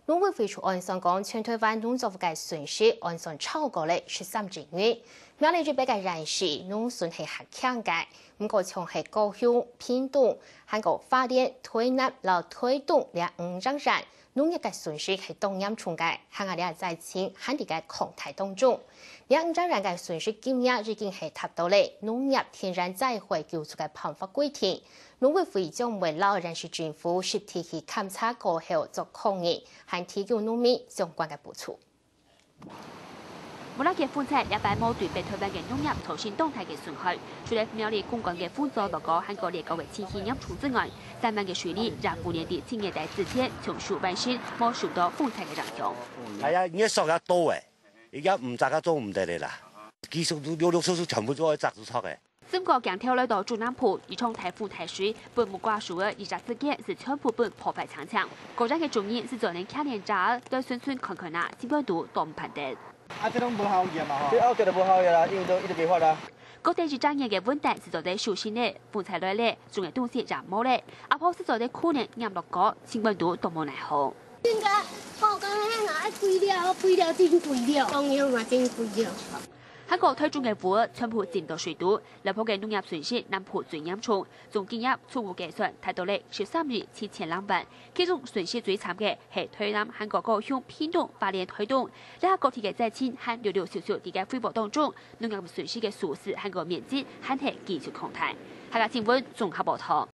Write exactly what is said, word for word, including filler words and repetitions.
農委會就按算講，全臺灣農作物个損失按算超過了十三億元。苗栗這擺个縣市農村係較強个，毋過像係高雄、屏東、還過花蓮、臺南摎臺東這五縣縣，農業个損失係當嚴重个，還過這災情還在該擴大當中。這五縣縣个損失金額已經係達到了農業天然災害救助个辦法規定。 農委會將會摎縣市政府實地去勘察過後做抗議，還提供農民相關个補助。無論係風災這擺無對北臺灣个農業造成當大个損害，除了苗栗公館个風災報告還過裂溝个情形嚴重之外，三萬个水利也舊年在七月底之前從事完成，無受到風災个影響。哎呀，你說个多誒，而家毋摘个做毋得了啦，技術都六六叔叔全部做摘出錯个。 整個鏡頭來到中南部，一場大風大水，分木瓜樹仔一夜之間係全部分破壞淨淨。果園个主人係做人牽連者，對新村看看啊，心肝肚都毋盼得。啊，這攏無效益嘛吼。這後頭就無效益啦，因為都一直袂發啦。高等一隻年个文旦係做得收成咧，風災來咧，種个東西也無咧。阿婆係做得苦淰撿落果，心肝肚都無奈何。應該，我講遐若愛貴了，貴了真貴了，當然嘛真貴了。 還過臺中个屋仔全部浸到水肚，這波个農業損失南部最嚴重，總金額初步計算達到了十三億七千零萬，其中損失最慘个係臺南還過高雄、屏東、花蓮、臺東。這下各地个災情還陸陸續續在該回報當中，農業損失个數字還過面積還係繼續擴大。客家新聞綜合報導。